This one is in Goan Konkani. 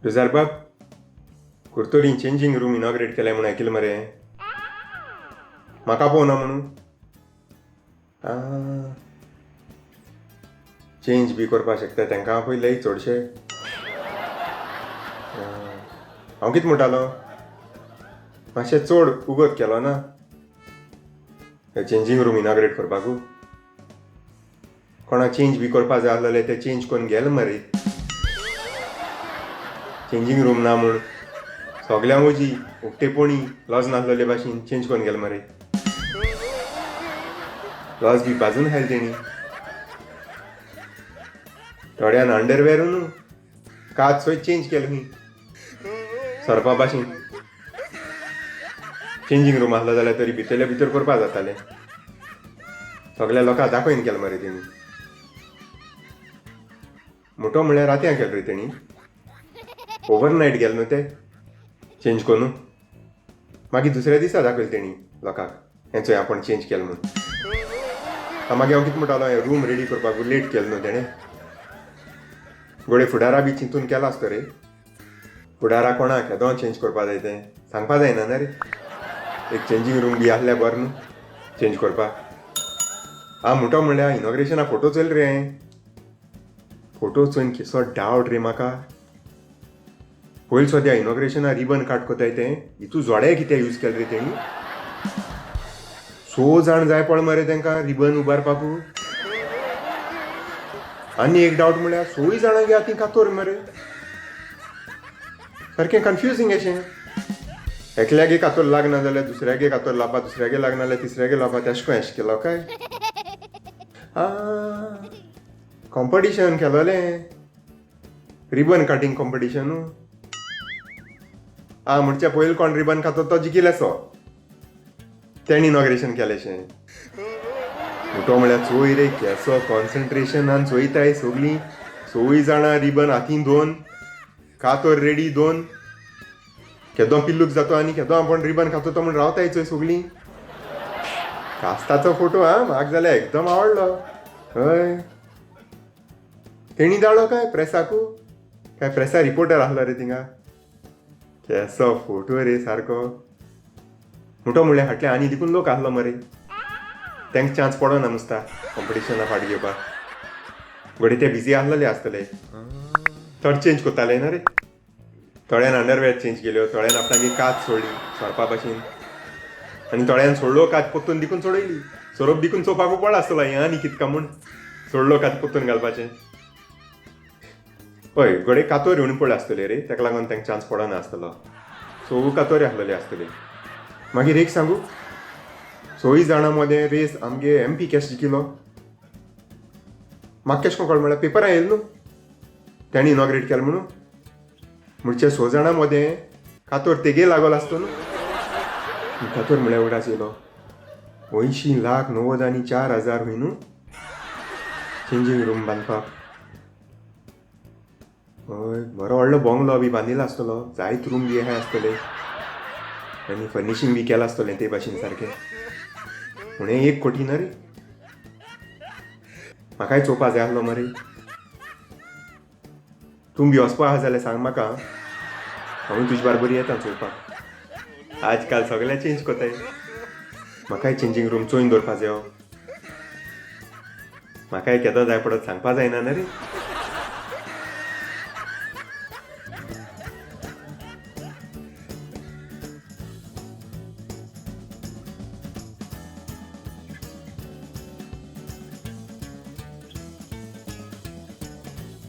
रुजारबाब, कुरतोरीन चेंजींग रूम इनॉग्रेट केलें म्हूण आयकिलें मरे. म्हाका पळोवना म्हणून आं, चेंज बी करपाक शकता तांकां आपयलें चडशे. हांव कितें म्हणटालो, मातशें चड उगत केलो ना हे चेंजींग रूम इनॉग्रेट करपाकू. कोणा चेंज बी करपा जाय आसलें ते चेंज करून गेले मरे. चेंजींग रूम ना म्हूण सगळ्यांक वजी उक्तेपणी लज नासलेले भाशेन चेंज करून गेले मरे. लज बी बाजून खायली तेणी. थोड्यान अंडरवेर न्हू कात सोय चेंज केली खंय सरपा भाशेन. चेंजींग रूम आसलो जाल्यार तरी भितरल्या भितर करपा जातालें. सगल्या लोकांक दाखोवन केलें मरे तेणी. मोटो म्हळ्यार रातयां केलो रे तेणी. ओवरनायट गेले न्हू ते चेंज करून. मागीर दुसऱ्या दिसा दाखयलें तेणी लोकांक हें चोय आपूण चेंज केलें म्हूण. मागीर हांव कितें म्हणटालो, हें रूम रेडी करपाक लेट केलें न्हू तेणें. घोडये फुडारा बी चिंतून केलां आसतो रे. फुडारा कोणाक केदो चेंज करपा जाय तें सांगपा जायना ना रे. एक चेंजींग रूम बी आसल्यार बरें न्हू चेंज करपाक. आं, मोटो म्हणल्यार इनॉग्रेशना फोटो चोयल रे. फोटो चोयन केसो डावट रे म्हाका. पयलीं सद्या इनॉग्रेशना रिबन काट कोताय तें हितू जोडे कितें यूज केले रे तेणी. स जाण जाय पड मरे तेंकां रिबन उबारपाकू. आनी एक डावट म्हळ्यार सोय जाणां गे ती कातोर मरे. सारकें कन्फ्युजींग अशें. एकल्यागे कातोर लागना जाल्यार दुसऱ्यागे कातोर लावपा, दुसऱ्यागे लागना जाल्यार तिसऱ्यागे लावपा, तेशें कोन एशें केलो काय? आं, कॉम्पिटिशन केलोलें रिबन कटींग कॉम्पिटिशन. आं, म्हणचे पयलीं कोण रिबन खातो तो जिखिल्लो, तेणी इनॉग्रेशन केलेशें. मोटो म्हळ्यार चोय रे केसो कॉन्सन्ट्रेशनान चोयताय सगलीं. सोय जाणां रिबन हातीन दोन, कातोर रेडी दोन, केदो पिल्लूक जातो आनी केदो आपूण रिबन खातो तो म्हूण रावताय चोय सगलीं. कास्ताचो फोटो आं, म्हाका जाल्यार एकदम आवडलो. हय, तेणी धाडलो काय प्रेसाकू? काय प्रेसा रिपोर्टर आसलो रे थिंगा? केसो फोटो रे सारको. मोटो म्हणल्यार फाटल्यान आनी देखून लोक आसलो मरे. तांकां चान्स पडना मुसता कॉम्पिटिशना फाट घेवपाक. घडये ते बिजी आसलेले आसतले. चड चेंज करताले ना रे. थोड्यान अंडरवेअर चेंज केल्यो, थोड्यान आपणागे कात सोडली सोरपा भाशेन, आनी थोड्यान सोडलो कात परतून दिकून सोडयली. सोरोप दिकून चोवपाकू पड आसतलो हें आनी कितका म्हूण सोडलो कात परतून घालपाचें. हय, घडये कातोर येवन पडले आसतले रे, ताका लागून तांकां चान्स पडना आसतलो. सो कातोरी आसलेले आसतले. मागीर एक सांगू, सोय जाणां मदें रेस आमगे एम पी केश जिखिलो. म्हाका केश कोण कळ्ळें म्हळ्यार पेपरां येयलें न्हू तेणी इनॉग्रेट केलें म्हणून. म्हणचे स जाणां मदें कातोर तेगे लागोल आसतो न्हू. कातोर म्हळ्यार उगडास येयलो, 80,94,000 हूंय न्हू चेंजींग रूम बांदपाक. हय, बरो व्हडलो बंगलो बी बांदिल्लो आसतलो, जायत रूम बी आहाय आसतले आनी फर्निशींग बी केलां आसतलें ते भाशेन सारकें. पूण हें 1 कोटी ना रे. म्हाकाय चोवपा जाय आसलो मरे. तूं बी वचपा आहा जाल्यार सांग म्हाका, हांवूय तुजे बारबर येता चोवपाक. आज काल सगळें चेंज कोताय. म्हाकाय चेंजींग रूम चोयन दवरपा जायो. म्हाकाय केदो जाय पडत सांगपा जायना ना रे.